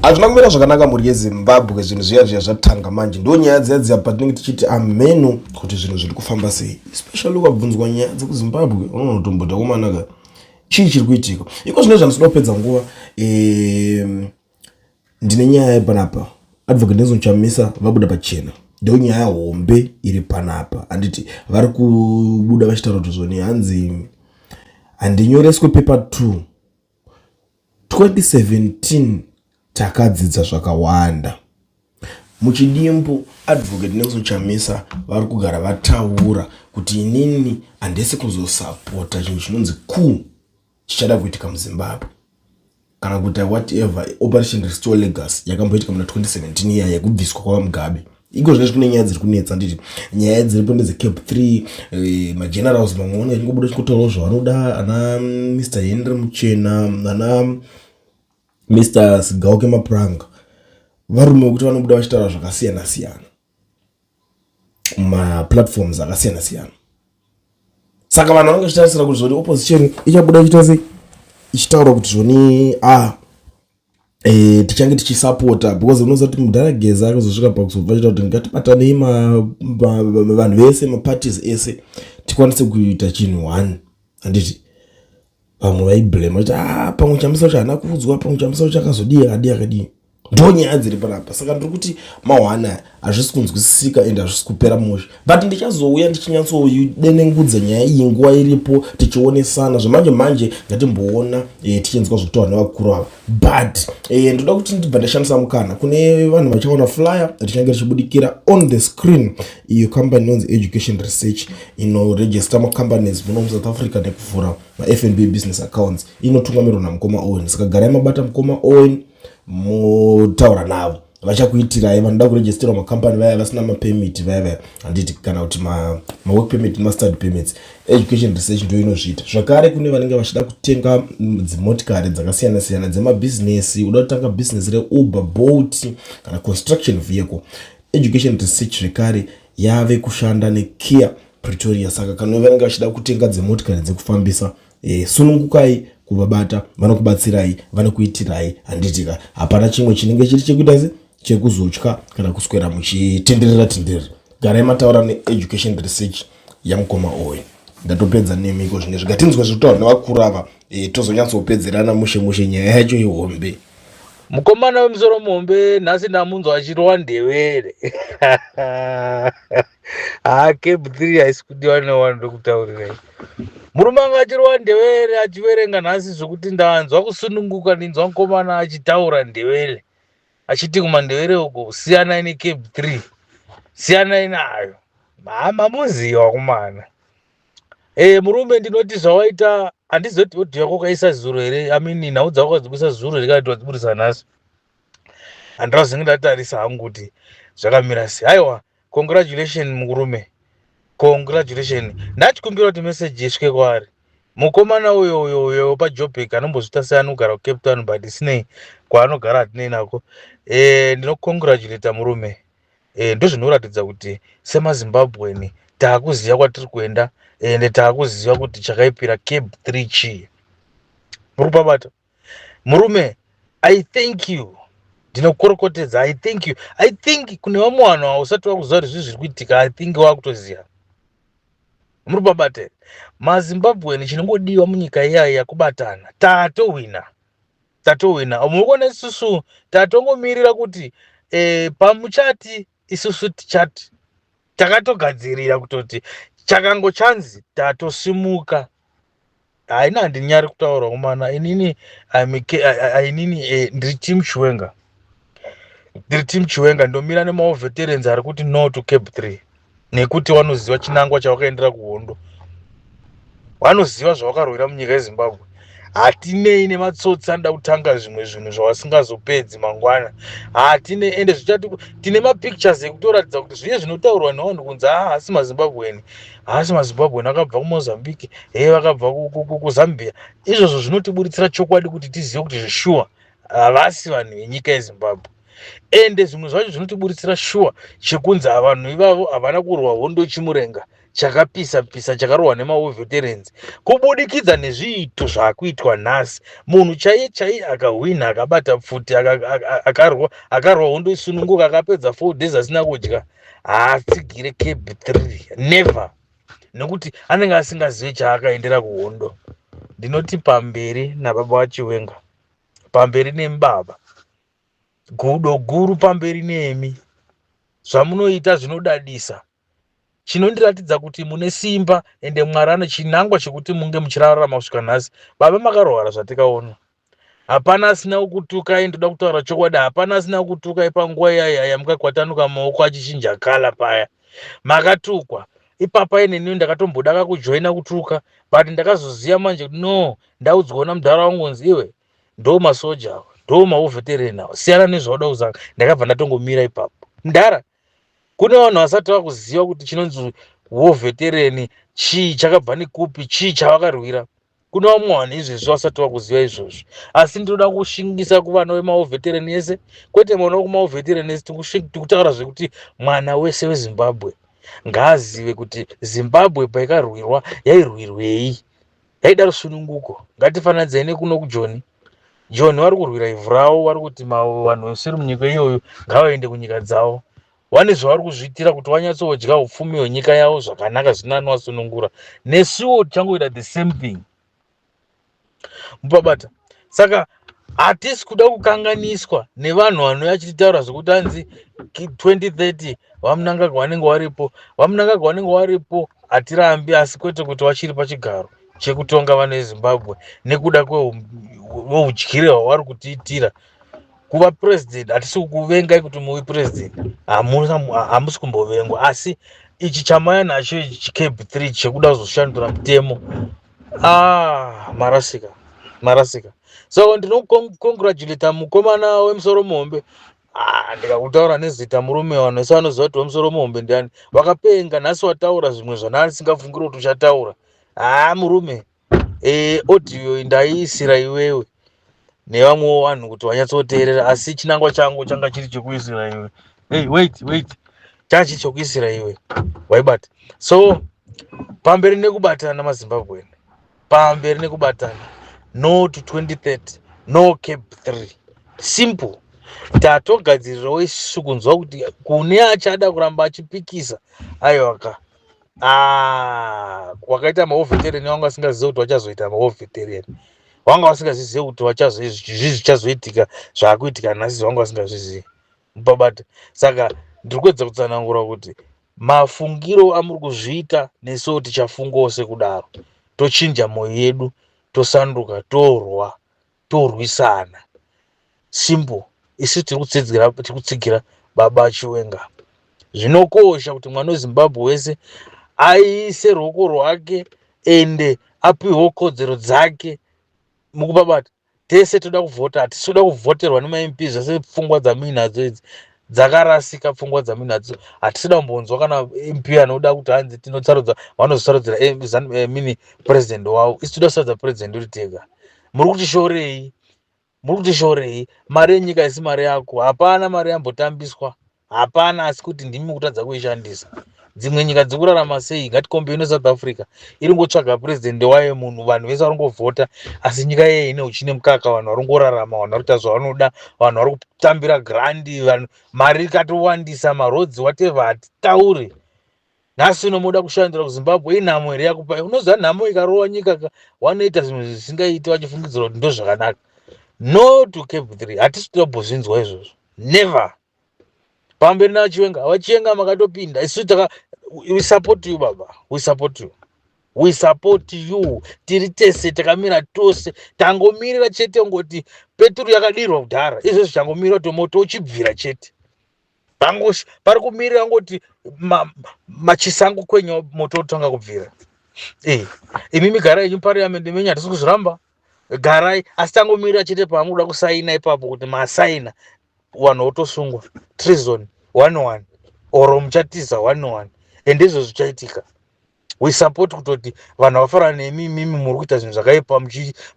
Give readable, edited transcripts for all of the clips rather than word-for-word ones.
Hazvina kumira zvakanaka mhuri yeZimbabwe. Zvinhu zviya zviya zvatanga manje. Ndo nyaya dziya dziya patinenge tichiti ameno kuti zvinhu zviri kufamba sei, especially ukabvunzwa nyaya dzekuZimbabwe unonotombota kumanaka chii chiri kuitika iko zvino. Zvandisida kupedza nguva, ndine nyaya yepanapa. Advocate Nelson Chamisa vabuda pachena, ndo nyaya hombe iri panapa, handiti? Vari kubuda vachitaura kuti zvoni hanzi handinyoreswe paper 2 2017. Takadzidza zvakawanda. Muchidimbu, Advocate Nelson Chamisa vari kugara vataura kuti inini handisi kuzosapota chinhu chinonzi coup chichada kuitika muZimbabwe, kana kuita whatever Operation Restore Legacy yakamboitika muna 2017 iya yekubviswa kwaVaMugabe. Iko zvinezvi kune nyaya dziri kunetsa, nditi nyaya dziripo ndedzeCAB 3. Magenerals mamwe vanenge vachingobuda vachingotaurawo zvavanoda, ana Mr Henry Muchena, ana Mr Sigauke Mapuranga, varume vekuti vanobuda vachitaura zvakasiyana siyana mumaplatforms akasiyana siyana. Saka vanhu vanenge vachitarisira kuti zvoni opposition ichabuda ichiita sei, ichitaura kuti zvoni tichange tichisapota, because unoziva kuti mudhara Geza akazosvika pakuzobva achita kuti ngatibatanei vanhu vese, maparties ese, tikwanise kuita chinhu one, handiti? Vamwe vaiblame vachiti a pamwe Chamisa kuti haana kuudzwa, pamwe Chamisa kuti akazodii, akadii, akadii. Ndo nyaya dziri panapa. Saka ndiri kuti mahwana hazvisi kunzwisisika ende hazvisi kupera mushe, but ndichazouya ndichinyatsodenengudza nyaya iyi nguva iripo, tichionesana zvamanje manje. Ngatimboona tichinzwa zvokutaura nevakuru ava. But ndoda kuti ndibva ndashandisa mukana kune vanhu vachaona flyer richange richibudikira on the screen. Iyo kambani inonzi Education Research inoregister macompanies muno muSouth Africa nekuvhura maFNB business accounts, inotungamirwa namukoma Owen. Saka garai mabata mukoma Owen, motaura navo, vachakuitirai. Vanoda kuregisterwa makambani, vaya vasina mapermit vaya vaya, handiti, kana kuti mawork permit, mastudy permits, Education Research ndo inozviita. Zvakare kune vanenge vachida kutenga dzimotikari dzakasiyana siyana dzemabhizinesi, uda kutanga bhizinesi reUber, Bolt kana construction vehicle, Education Research zvekare yave kushanda neKia Pretoria. Saka kana vanenge vachida kutenga dzimotikari dzekufambisa, sunungukai kuvabata, vanokubatsirai, vanokuitirai, handitika? Hapana chimwe chinenge chiri chekuita se chekuzotya kana kuswera muchitenderera tenderera. Garai mataura neEducation Research yamukoma Owen. Ndatopedza nemiko zvinezvi. Ngatinzwe zvekutaura nevakuru ava, tozonyatsopedzerana mushe mushe. Nyaya yacho ihombe. Mukomana wemusoro muhombe, nhasi ndamunzwa achirova ndevere. Haa, CAB 3 haisi kudiwa newanhu. Ndokutaurirai, murume anga achirova ndevere achiverenga nhasi zvokuti ndanzwa kusununguka. Ndinzwa mukomana achitaura ndevere achiti kumandevere uko, "Siyanai neCAB 3, siyanai nayo." Hama muziva kumana. Murume, ndinoti zvawaita, handizoti audio yako ukaisa zuro here, I mean, nhau dzako ukadzibudisa zuro here kana kuti wadzibudisa nhasi? Handirazinge ndatarisa hangu kuti zvakamira sei. Aiwa, congratulation murume, congratulation. Ndachikumbira kuti meseji isvike kwaari mukomana uyo uyo uyo paJobek, anombozvita sei, anogara kuCape Town, but isinei kwaanogara hatinei nako. Ndinocongratulata murume. Ndozvinoratidza kuti semaZimbabweni taakuziva kwatiri kuenda, ende taakuziva kuti chakaipira CAB 3 chii. Muri kupabata, murume? I thank you, ndinokorokotedza. I thank you. I think kune vamwe vanhu hausati wakuziva kuti zvii zviri kuitika. I think wakutoziva. Muri pabata here, maZimbabweni? Chinongodiwa munyika iyaya yakubatana. Tatowina, tatowina. Muri kuona, isusu tatongomirira kuti pamuchati isusu tichati takatogadzirira kutoti chakango chanzi tatosimuka. Haina, handinyari kutaura kumana. Inini inini ndiri team Chiwenga, ndiri team Chiwenga. Ndomira nemawar veterans ari kuti no to CAB 3, nekuti vanoziva chinangwa chavakaendera kuhondo, vanoziva zvavakarwira munyika yeZimbabwe. Hatinei nematsotsi anoda kutanga zvimwe zvinhu zvavasingazopedzi mangwana. Hatine, ende zvichati tine mapictures ekutoratidza kuti zviye zvinotaurwa nevanhu kunzi ha haasi maZimbabweni, haasi maZimbabweni, akabva kuMozambique, he vakabva kuZambia. Izvozvo zvinotiburitsira chokwadi kuti tizive kuti zveshuwa havasi vanhu venyika yeZimbabwe. Ende zvimwe zvacho zvinotiburitsira shuwa chekunzi vanhu ivavo havana kurwa hondo chimurenga. Chakapisa pisa chakarohwa nemawar veterans kubudikidza nezviito zvaakuitwa nhasi. Munhu chaiye chaiye akahwina, akabata pfuti, akarwa, akarwa hondo isununguka, akapedza 4 days asina kudya, haatsigire CAB 3, never, nekuti anenge asingazivi chaakaendera kuhondo. Ndinoti pamberi nababa vaChiwenga, pamberi nemubaba gudo guru, pamberi nemi. Zvamunoita zvinodadisa, chinondiratidza kuti mune simba, ende Mwari ane chinangwa chekuti munge muchirarama kusvika nhasi. Baba, makarwara zvatikaona, hapana asina kukutukai. Ndoda kutaura chokwadi, hapana asina kukutukai panguva iyaya yamukakwatanuka maoko achichinja colour paya. Makatukwa ipapa. Ineniwo ndakatomboda kakujoina kutuka, but ndakazoziva manje kuti no, ndaudzwa namudhara wangu kunzi, "Iwe, ndo masoja awa, ndo mawar veteran awa, siyana nezvauda kuzanga." Ndakabva ndatongomira ipapo. Mudhara, kune vanhu vasati vakuziva kuti chinonzi war veteran chii, chakabva nekupi, chii chavakarwira. Kune vamwe vanhu izvezvi vasati vakuziva izvozvo, asi ndinoda kushingisa kuvana vemawar veteran ese, kwete mwana wekumawar veteran ese. Tikutaura zvekuti mwana wese weZimbabwe ngaazive kuti Zimbabwe paikarwirwa yairwirwei, yaida rusununguko. Ngatifananidzei nekuno kuJoni. Joni vari kurwira ivhu ravo, vari kuti vanhu vesiri munyika iyoyo ngavaende kunyika dzavo. Vane zvavari kuzviitira kuti vanyatsodya upfumi hwenyika yavo zvakanaka, zvisina anovasunungura. Nesuwo tichangoita the same thing, mupabata. Saka hatisi kuda kukanganiswa nevanhu vanouya achititaura zvekuti hanzi 2030 VaMnangagwa vanenge varipo. VaMnangagwa vanenge varipo, hatirambi, asi kwete kuti vachiri pachigaro chekutonga vanhu veZimbabwe nekuda kweudyire hwavari kutiitira. Kuva president, hatisi kukuvengai kuti muve president, hamusi kumbovengwa, asi ichi chamaya nacho ichi, CAB 3, chekuda kuzoshandura mutemo, ah, marasika, marasika. So ndinocongratulata mukomana wemusoro muhombe. Ah, ndikakutaura nezita, murume, vanhu vese vanoziva kuti wemusoro muhombe ndiani. Wakapenga nhasi, wataura zvimwe zvandasingafungiri kuti uchataura. Haa, murume, audio ndaiisira iwewe nevamwewo vanhu kuti vanyatsoteerera, asi chinangwa changu changa chiri chekuisira iwe. Hey, wait, wait, changa chiri chekuisira iwe, waibata. So pamberi nekubatana, maZimbabwean, pamberi nekubatana. No to 2030, no CAB 3, simple. Tatogadzirirawo isusu kunzwa kuti kune achada kuramba achipikisa. Aiwaka, ah, wakaita mawar veteran wanga vasingazivi kuti vachazoita mawar veteran, vanga vasingazizivi kuti zvii zvichazoitika zvaakuitika nhasi, vanga vasingazvizivi, mupabata. Saka ndiri kuedza kutsanangura kuti mafungiro amuri kuzviita, nesuwo tichafungawo sekudaro, tochinja mwoyo yedu, tosanduka, torwa, torwisana, simple. Isu tiri kutsigira baba Chiwenga. Zvinokosha kuti mwana weZimbabwe wese aise ruoko rwake ende apiwewo kodzero dzake mukubabata. Tese toda kuvhota, hatisi kuda kuvhoterwa nemaMP. Zvese pfungwa dzamuinadzo idzi dzakarasika, pfungwa dzamuinadzo. Hatisi kuda kumbonzwa kana MP anoda kuti hanzi tinotsarudza, vanozosarudzira mini president wavo. Isu toda kusarudza president uri tega. Muri kutishorei? Muri kutishorei? Mari yenyika isi mari yako, hapana mari yambotambiswa, hapana, asi kuti ndimi kutadza kuishandisa. Dzimwe nyika dziri kurarama sei? Ngaticompare neSouth Africa, iri ngotsvaga purezidendi wayo munhu, vanhu vese vari ngovhota, asi nyika iyeye ine uchi nemukaka, vanhu vari ngorarama, vanhu vari kuita zvavanoda, vanhu vari kutambira grant, vanhu mari ikatowandisa, maroads, whatever, hatitauri. Nhasi unomoda kushandira kuZimbabwe, inhamo here yakupa? Unoziva nhamo ikarova nyika, wanoita zvinhu zvisingaiti vachifungidzira kuti ndo zvakanaka. No to CAB 3, hatisi tombozvinzwa izvozvo, never. Pamberi naChiwenga. VaChiwenga, makatopinda. Isu taka, we support you, baba, we support you, we support you. Tiri tese, takamira tose, tangomirira chete ngoti peturu yakadirwa kudhara. Izvezvi changomirira kuti moto uchibvira chete. Pari kumirira ngoti machisango kwenyu, moto otanga kubvira. Imimi garai yenyu parliament menyu, hatisi kuzviramba, garai, asi tangomirira chete pamukuda kusaina ipapo kuti masaina, vanhu votosungwa, treason one one, or muchatiza one one, ende izvo zvichaitika. We support kutoti vanhu vafanana nemi, imimi muri kuita zvinhu zvakaipa,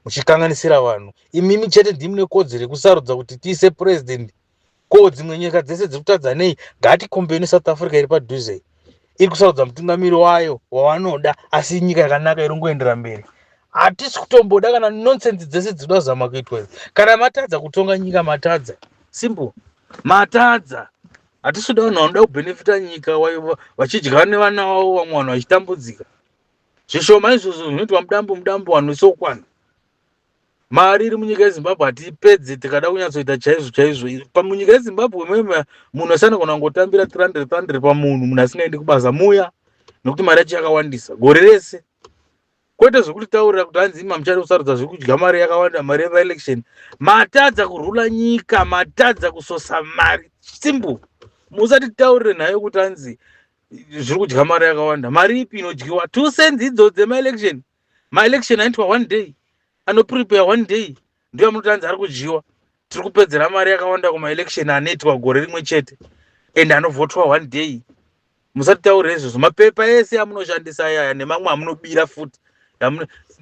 muchikanganisira vanhu. Imimi chete ndimi nekodzero yekusarudza kuti tiise president. Ko dzimwe nyika dzese dziri kutadza nei? Ngaticompare neSouth Africa iri padhuze. Iri kusarudza mutungamiri wayo wavanoda, asi nyika yakanaka iri kungoendera mberi. Hatisi kutomboda kana nonsense dzese dzinoda kuzama kuitwa idzi. Kana matadza kutonga nyika, matadza. Simple, matadza. Hatisi kuda vanhu vanoda kubhenefita nyika vachidya nevana vavo, vamwe vanhu vachitambudzika. Zvishoma izvozvo zvinoitwa mudambo mudambo, vanhu isokwana. Mari iri munyika yeZimbabwe hatiipedze tikada kunyatsoita chaizvo chaizvo. Pamunyika yeZimbabwe meme munhu asanogona kungotambira 300 300 pamunhu, munhu asingaendi kubasa muya, nekuti mari yacho yakawandisa gore rese. Kwete zvekutitaurira kuti hanzi ima muchada kusarudza zvekudya mari yakawanda, mari yemaelection. Matadza kurula nyika, matadza kusosa mari. Simple. Musatitaurire nhayo kuti hanzi zviri kudya mari yakawanda. Mari ipi inodyiwa? 2 cents idzo dzemaelection. Maelection anoitwa one day, anoprepare one day, ndiyo amunoti hanzi ari kudyiwa. Tiri kupedzera mari yakawanda kumaelection anoitwa gore rimwe chete and anovhotwa one day. Musatitaurire izvozvo. Mapepa ese amunoshandisa ayaya nemamwe amunobira futi,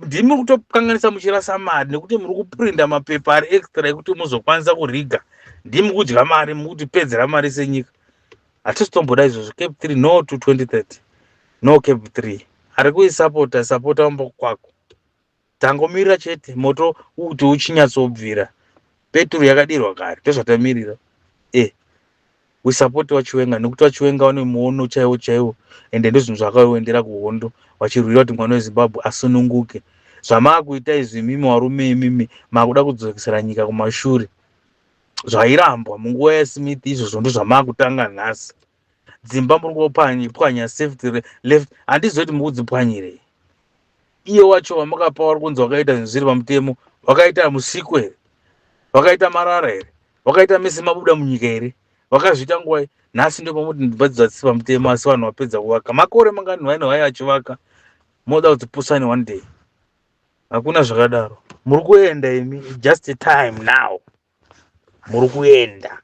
ndimi kutokanganisa muchirasa mari, nekuti muri kuprinda mapepa ari extra ekuti muzokwanisa kuriga. Ndimi kudya mari, mukutipedzera mari senyika. Hatisi tomboda izvozvo. CAB 3, no to 2030, no CAB 3. Ari kuisapota, sapota umbo kwako. Tangomirira chete moto kuti uchinyatsobvira. Peturu yakadirwa kare, ndozvatamirira. We support vaChiwenga nekuti vaChiwenga vane muono chaiwo chaiwo, ende ndozvinhu zvakaendera kuhondo vachirwira kuti mwana weZimbabwe asununguke. Zvamaakuita izvi imimi varume, imimi maakuda kudzokesera nyika kumashure. Zvairambwa munguva yaSmith izvozvo ndo zvamaakutanga nhasi. Dzimba muri kupwanya safety left, handizoti mukudzipwanyirei. Iye wacho wamakapa vari kunzi wakaita zvinhu zviri pamutemo, wakaita musiku here? Wakaita marara here? Wakaita mese mabuda munyika here? Vakazviita nguvai? Nhasi ndo pamuti dzimba dzadzisi pamutemo, asi vanhu vapedza kuvaka makore mangani vaine vai vachivaka. Moda kuti pusani one day? Hakuna zvakadaro. Muri kuenda imi, just a time now muri kuenda.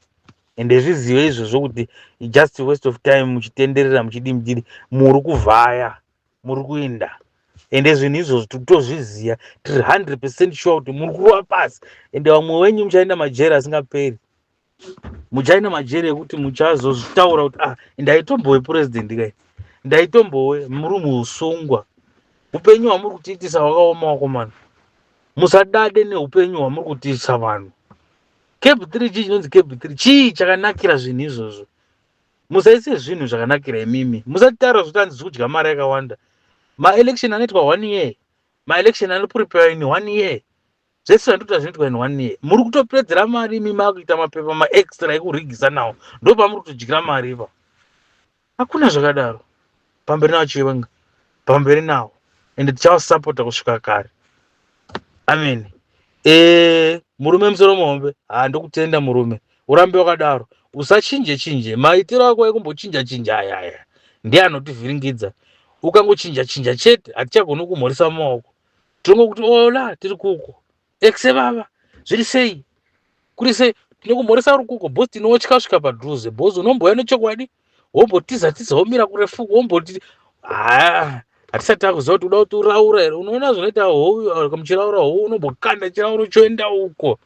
Ende zvizive izvozvo kuti just waste of time muchitenderera muchidi muchidi, muri kuvhaya, muri kuenda. Ende zvinhu izvozvo totozviziva, tiri 100% sure kuti muri kurova pasi. Ende vamwe wenyu muchaenda majeri asingaperi, muchaenda majeri ekuti muchazozvitaura kuti, "Ah, ndaitombowe purezidendi kai, ndaitombowe." Muri muusungwa. Upenyu hwamuri kutiitisa hwakaoma, wakomana. Musadade neupenyu hwamuri kutiisa vanhu. CAB 3, chii chinonzi CAB 3? Chii chakanakira zvinhu izvozvo? Musaise zvinhu zvakanakira imimi. Musatitaura zvekuti hanzi kudya mari yakawanda. Maelection anoitwa one year, maelection anoprepare in one year, zvese zvandikuita zvinoitwa in one year. Muri kutopedzera mari imi, makuita mapepa maextra ekurigisa nawo, ndo pamuri kutodyira mari ipa. Hakuna zvakadaro. Pamberi nawo Chiwenga, pamberi nawo, ende tichavasapota kusvika kare. Amen. Murume musoro muhombe, ha, ndokutenda murume, urambe wakadaro, usachinje chinje maitiro ako ekumbochinja chinja ayaya, ndiye anotivhiringidza. Ukangochinja chinja chete, hatichagoni kumhoresa mumaoko. Tinongokuti ola, tiri kuko exe baba, zviri sei, kuri sei? Tinokumhoresa uri kuko bhosi. Tinotya kusvika padhuze bhosi, unomboya nechokwadi, wombotiza tiza, womira kurefuko, womboti ha, hatisati takuziva kuti uda kuti uraura here. Unoona zvinoita hove muchiraura, hove unombokanda chirauro choenda uko,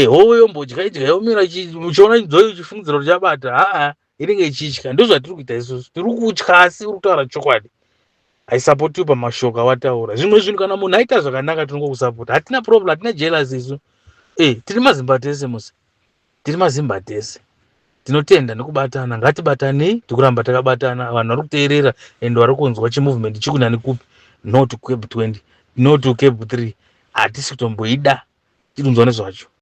hove yombodya idya, yomira uchiona nzoi, uchifungidzira kuti chabata. Haa, inenge ichitya. Ndozvatiri kuita isusu, tiri kutya, asi uri kutaura chokwadi. Haisapotiwi pamashoko awataura. Zvimwe zvinhu, kana munhu aita zvakanaka, tinongokusapota, hatina problem, hatina jealous isu. Tiri maZimba tese musi, tiri maZimba tese. Tinotenda nekubatana, ngatibatanei, tikuramba takabatana. Vanhu vari kuteerera and vari kunzwa chimovement chikunani kupi. No to CAB 20, no to CAB 3. Hatisi kutomboida, tikunzwa nezvacho.